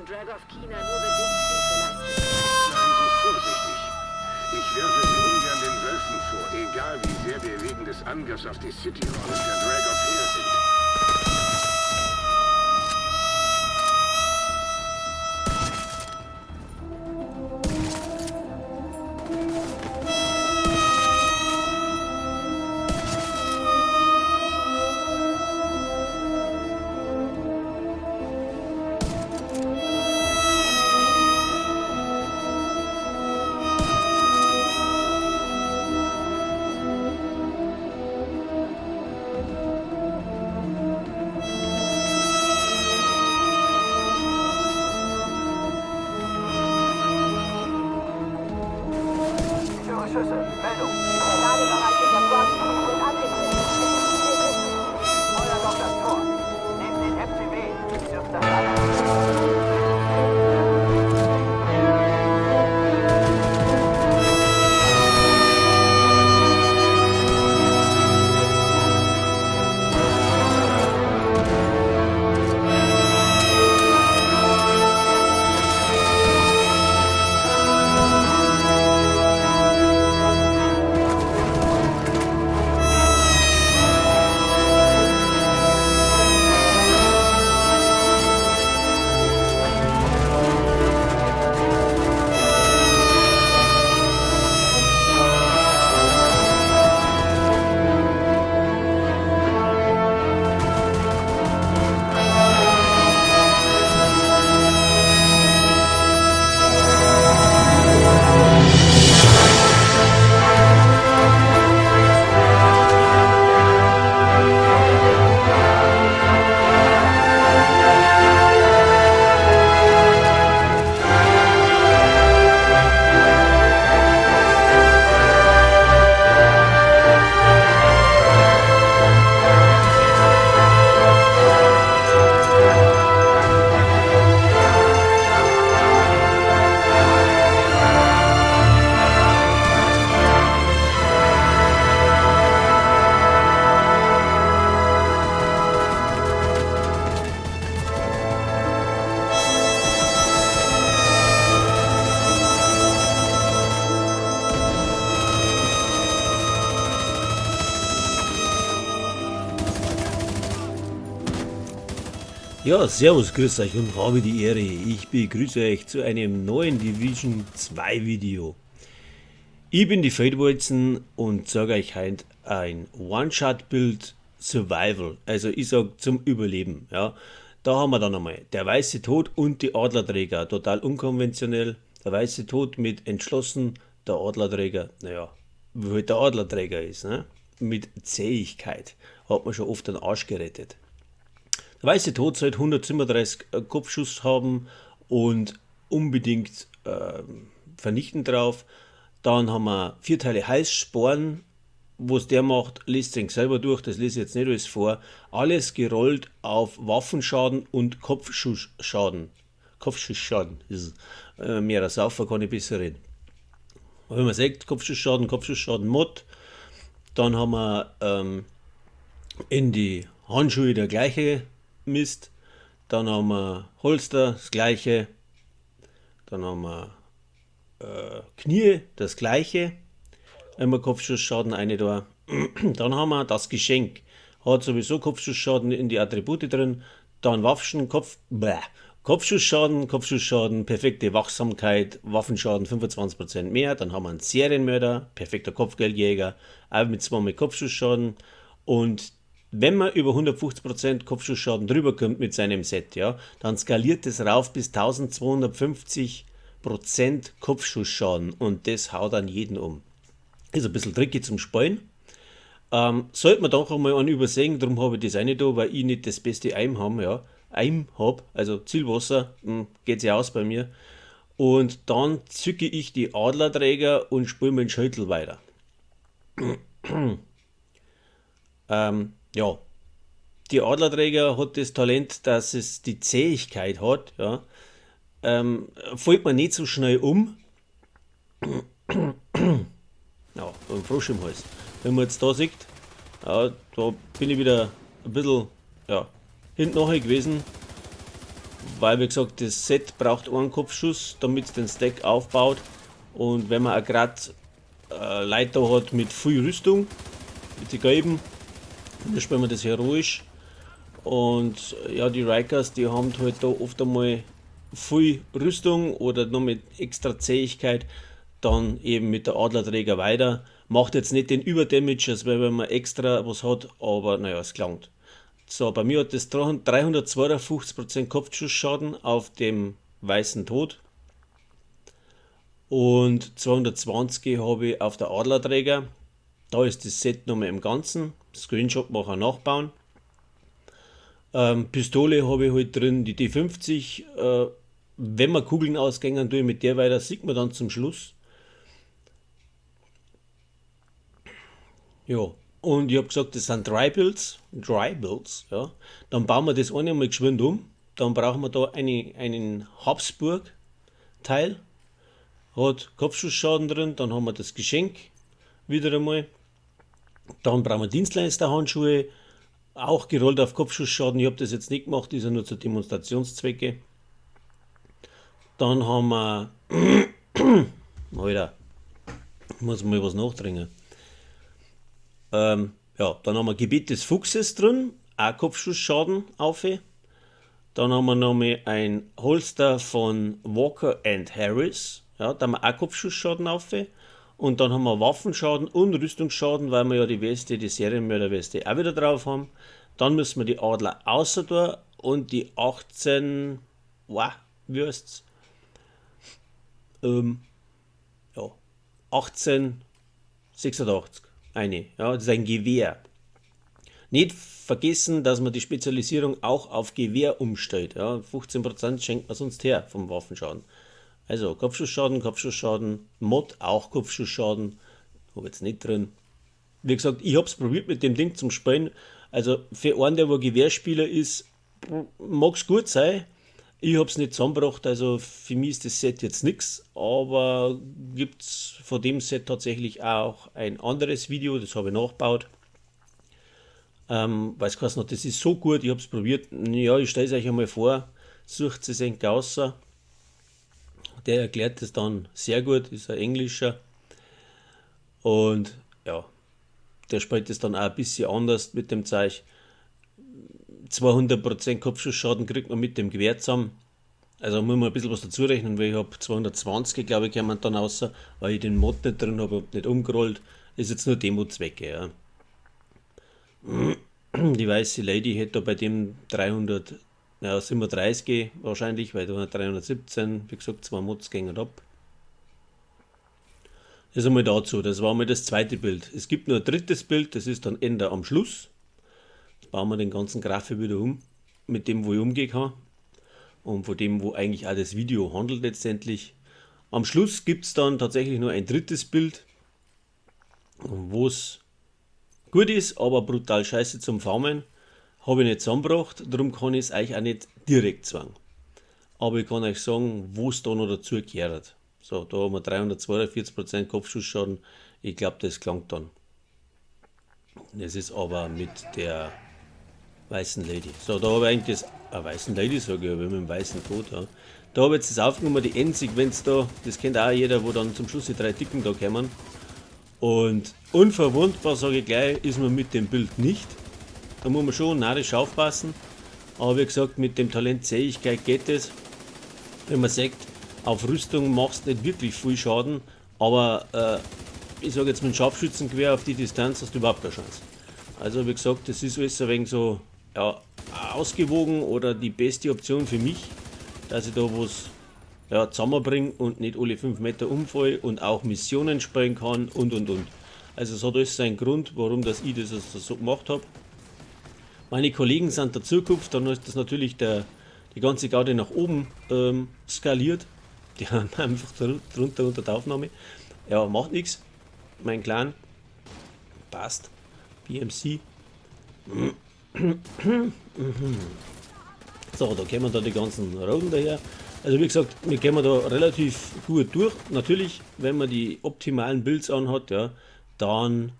können Dragov China nur bedingt Hilfe leisten. Seien Sie vorsichtig. Ich werfe Sie ungern den Wölfen vor, egal wie sehr wir wegen des Angriffs auf die City Hall und der Dragov her sind. Ich höre Schüsse. Meldung. Der Ladebereich in der Bronx wird angegriffen. Feuert auf das Tor. Nehmt den MTW. Sie dürfen das Lager Ja, servus, grüß euch und habe die Ehre. Ich begrüße euch zu einem neuen Division 2 Video. Ich bin die Feldwalzen und zeige euch heute ein One-Shot-Build Survival. Also ich sag zum Überleben. Ja. Da haben wir dann einmal der weiße Tod und die Adlerträger. Total unkonventionell. Der weiße Tod mit entschlossen, der Adlerträger, naja, wie halt der Adlerträger ist, ne? Mit Zähigkeit. Hat man schon oft den Arsch gerettet. Der weiße Tod sollte 137 Kopfschuss haben und unbedingt vernichtend drauf. Dann haben wir 4 Teile Heißsporn. Was der macht, liest sich selber durch, das lese ich jetzt nicht alles vor. Alles gerollt auf Waffenschaden und Kopfschussschaden. Kopfschussschaden, das ist mehr als Saufer kann ich besser reden. Aber wenn man sagt, Kopfschussschaden, Kopfschussschaden, Mod, dann haben wir in die Handschuhe der gleiche Mist, dann haben wir Holster, das gleiche, dann haben wir Knie, das gleiche, einmal Kopfschussschaden, eine da. Dann haben wir das Geschenk, hat sowieso Kopfschussschaden in die Attribute drin, dann Waffen, Kopf, bäh, Kopfschussschaden, Kopfschussschaden, perfekte Wachsamkeit, Waffenschaden 25% mehr, dann haben wir einen Serienmörder, perfekter Kopfgeldjäger, auch mit 2 Kopfschussschaden und wenn man über 150% Kopfschussschaden drüber kommt mit seinem Set, ja, dann skaliert das rauf bis 1250% Kopfschussschaden und das haut dann jeden um. Ist ein bisschen tricky zum Spielen. Sollte man doch einmal einen übersehen, darum habe ich das auch nicht da, weil ich nicht das beste Aim habe, ja. Aim hab, also Zielwasser, geht sich aus bei mir. Und dann zücke ich die Adlerträger und spiele meinen Schädel weiter. Ja, die Adlerträger hat das Talent, dass es die Zähigkeit hat, ja. Fällt man nicht so schnell um. Ja, ein Frosch im Hals. Wenn man jetzt da sieht, ja, da bin ich wieder ein bisschen, ja, hinten nachher gewesen. Weil, wie gesagt, das Set braucht einen Kopfschuss, damit es den Stack aufbaut. Und wenn man auch grad Leute da hat mit viel Rüstung, mit den Gelben, dann spielen wir das heroisch. Und ja, die Rikers, die haben halt da oft einmal viel Rüstung oder noch mit extra Zähigkeit, dann eben mit der Adlerträger weiter. Macht jetzt nicht den Überdamage, als wenn man extra was hat, aber naja, es gelangt. So, bei mir hat das 352% Kopfschussschaden auf dem weißen Tod. Und 220 habe ich auf der Adlerträger. Da ist das Set nochmal im Ganzen. Screenshot machen, nachbauen. Pistole habe ich halt drin, die D50. Wenn wir Kugeln ausgängen, tue ich mit der weiter, sieht man dann zum Schluss. Ja, und ich hab gesagt, das sind Dry Builds, Dry Builds, ja. Dann bauen wir das eine mal geschwind um. Dann brauchen wir da einen Habsburg-Teil. Hat Kopfschussschaden drin, dann haben wir das Geschenk wieder einmal. Dann brauchen wir Dienstleisterhandschuhe, auch gerollt auf Kopfschussschaden. Ich hab das jetzt nicht gemacht, ist ja nur zu Demonstrationszwecke. Dann haben wir, Alter, ich muss mal was nachtrinken. Ja, dann haben wir Gebet des Fuchses drin, auch Kopfschussschaden auf. Dann haben wir nochmal ein Holster von Walker and Harris, ja, da haben wir auch Kopfschussschaden auf. Und dann haben wir Waffenschaden und Rüstungsschaden, weil wir ja die Weste, die Serienmörderweste auch wieder drauf haben. Dann müssen wir die Adler außer da und die 18, wow, wie heißt's? Ja, 1886. Eine, ja, das ist ein Gewehr. Nicht vergessen, dass man die Spezialisierung auch auf Gewehr umstellt. Ja, 15% schenkt man sonst her vom Waffenschaden. Also Kopfschussschaden, Kopfschussschaden, Mod auch Kopfschussschaden, hab jetzt nicht drin. Wie gesagt, ich hab's probiert mit dem Ding zum Spielen. Also für einen, der wo Gewehrspieler ist, mag's gut sein. Ich hab's nicht zusammengebracht, also für mich ist das Set jetzt nix, aber gibt's von dem Set tatsächlich auch ein anderes Video, das habe ich nachgebaut. Weil's geheißen hat, das ist so gut, ich hab's probiert. Ja, ich stell's euch einmal vor, sucht es einen Gausser. Der erklärt das dann sehr gut, ist ein Englischer. Und ja, der spielt das dann auch ein bisschen anders mit dem Zeug. 200% Kopfschussschaden kriegt man mit dem Gewehr zusammen. Also muss man ein bisschen was dazu rechnen, weil ich hab 220, glaube ich, käme dann raus, weil ich den Mod nicht drin hab und nicht umgerollt. Ist jetzt nur Demo-Zwecke, ja. Die weiße Lady hätte da bei dem 300, ja, 37 wahrscheinlich, weil da 317, wie gesagt, 2 Mods gingen ab. Das einmal dazu, das war mal das zweite Bild. Es gibt nur ein drittes Bild, das ist dann Ende am Schluss. Jetzt bauen wir den ganzen Grafik wieder um, mit dem, wo ich umgehen kann. Und von dem, wo eigentlich auch das Video handelt letztendlich. Am Schluss gibt's dann tatsächlich nur ein drittes Bild, wo es gut ist, aber brutal scheiße zum Farmen. Habe ich nicht zusammengebracht, darum kann ich's euch auch nicht direkt sagen. Aber ich kann euch sagen, wo's da noch dazu gehört. So, da haben wir 342% Kopfschussschaden. Ich glaub, das klangt dann. Das ist aber mit der weißen Lady. So, da habe ich eigentlich das, weißen Lady, sage ich, aber mit dem weißen Tod. Ja. Da habe ich jetzt das aufgenommen, die Endsequenz da, das kennt auch jeder, wo dann zum Schluss die 3 Dicken da kommen. Und unverwundbar, sage ich gleich, ist man mit dem Bild nicht. Da muss man schon narrisch aufpassen. Aber wie gesagt, mit dem Talent Zähigkeit geht es. Wenn man sagt, auf Rüstung machst du nicht wirklich viel Schaden, aber ich sage jetzt mit dem Scharfschützengewehr auf die Distanz hast du überhaupt keine Chance. Also wie gesagt, das ist alles ein wenig so, ja, ausgewogen oder die beste Option für mich, dass ich da was, ja, zusammenbringe und nicht alle 5 Meter umfall und auch Missionen spielen kann und und und. Also es hat alles seinen Grund, warum das ich das so gemacht hab. Meine Kollegen sind der Zukunft, dann ist das natürlich die ganze Garde nach oben skaliert. Die haben einfach drunter unter der Aufnahme. Ja, macht nix. Mein Clan. Passt. BMC. So, da kommen da die ganzen Roden daher. Also wie gesagt, wir kommen da relativ gut durch. Natürlich, wenn man die optimalen Builds anhat, ja, dann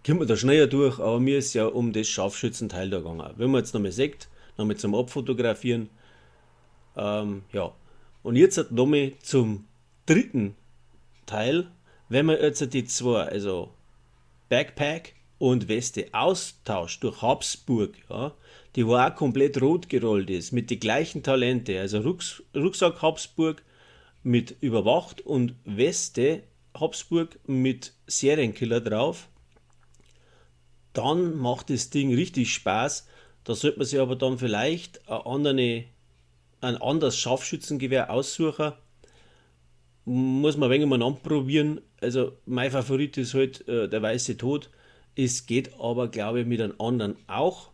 kommt man da schneller durch, aber mir ist ja um das Scharfschützenteil da gegangen. Wenn man jetzt nochmal sagt, nochmal zum Abfotografieren, Ja. Und jetzt nochmal zum dritten Teil, wenn man jetzt die zwei, also Backpack und Weste, austauscht durch Habsburg, ja, die wo auch komplett rot gerollt ist, mit den gleichen Talente, also Rucksack Habsburg mit überwacht und Weste Habsburg mit Serienkiller drauf, dann macht das Ding richtig Spaß. Da sollte man sich aber dann vielleicht ein anderes Scharfschützengewehr aussuchen. Muss man ein wenig mal anprobieren. Also mein Favorit ist halt der Weiße Tod. Es geht aber, glaube ich, mit einem anderen auch.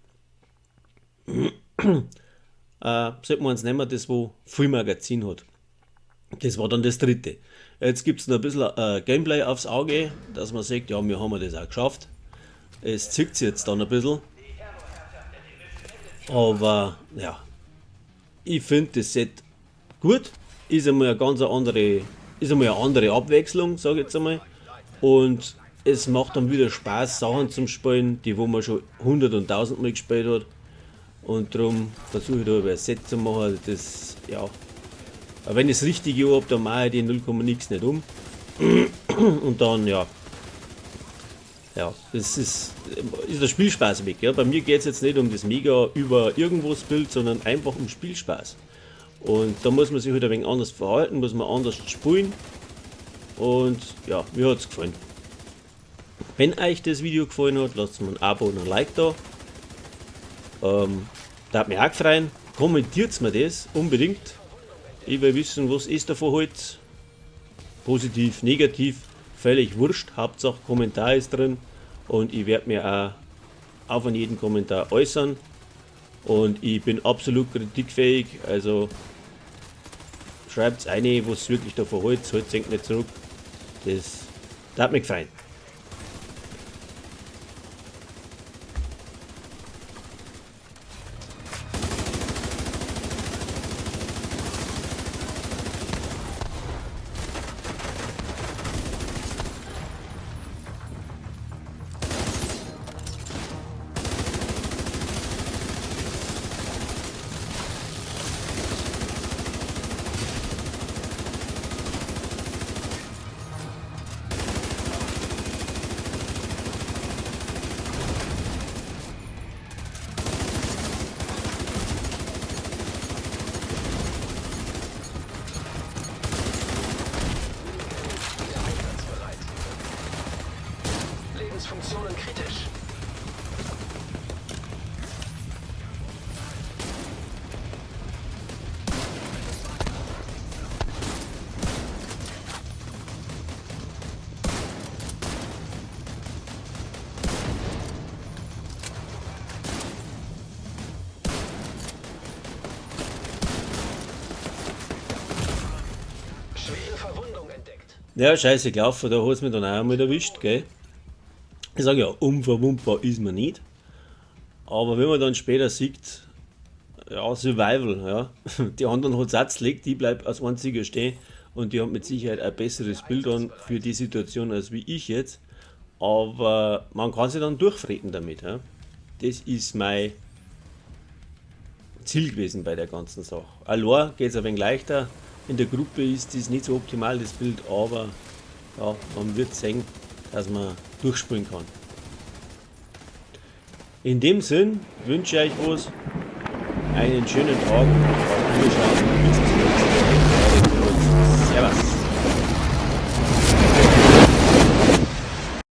Sollte man uns nehmen, das wo viel Magazin hat. Das war dann das dritte. Jetzt gibt es noch ein bisschen Gameplay aufs Auge, dass man sagt, ja, wir haben das auch geschafft. Es zieht sich jetzt dann ein bisschen. Aber ja, ich finde das Set gut. Ist einmal eine ganz andere, ist einmal eine andere Abwechslung, sage ich jetzt einmal. Und es macht dann wieder Spaß, Sachen zum Spielen, die wo man schon 100 und 1000 Mal gespielt hat. Und darum versuche ich da ein Set zu machen, das, ja. Aber wenn ich das Richtige habe, dann mache ich die 0, nix nicht um. Und dann, ja. Ja, das ist der Spielspaß weg. Ja. Bei mir geht es jetzt nicht um das mega über irgendwas Bild, sondern einfach um Spielspaß. Und da muss man sich halt ein wenig anders verhalten, muss man anders spielen. Und ja, mir hat es gefallen. Wenn euch das Video gefallen hat, lasst mir ein Abo und ein Like da. Da hat mich auch gefreut. Kommentiert mir das unbedingt. Ich will wissen, was ist davon halt. Positiv, negativ, völlig wurscht. Hauptsache Kommentar ist drin. Und ich werde mir auch auf jeden Kommentar äußern. Und ich bin absolut kritikfähig. Also schreibt eine, was wirklich davon hält. Halt senkt nicht zurück. Das hat mich gefreut. Funktionen kritisch. Schwere Verwundung entdeckt. Ja, scheiße gelaufen, da hat's mich dann auch einmal erwischt, gell? Ich sage ja, unverwundbar ist man nicht. Aber wenn man dann später sieht, ja, Survival, ja. Die anderen hat es auch gelegt, die bleibt als einziger stehen und die haben mit Sicherheit ein besseres Bild an für die Situation als wie ich jetzt. Aber man kann sich dann durchfreten damit. Ja. Das ist mein Ziel gewesen bei der ganzen Sache. Allein geht es ein wenig leichter. In der Gruppe ist das nicht so optimal, das Bild, aber ja, man wird sehen, dass man durchspielen kann. In dem Sinn wünsche ich euch was. Einen schönen Tag. Auf Wiedersehen. Bis zum nächsten Mal. Servus.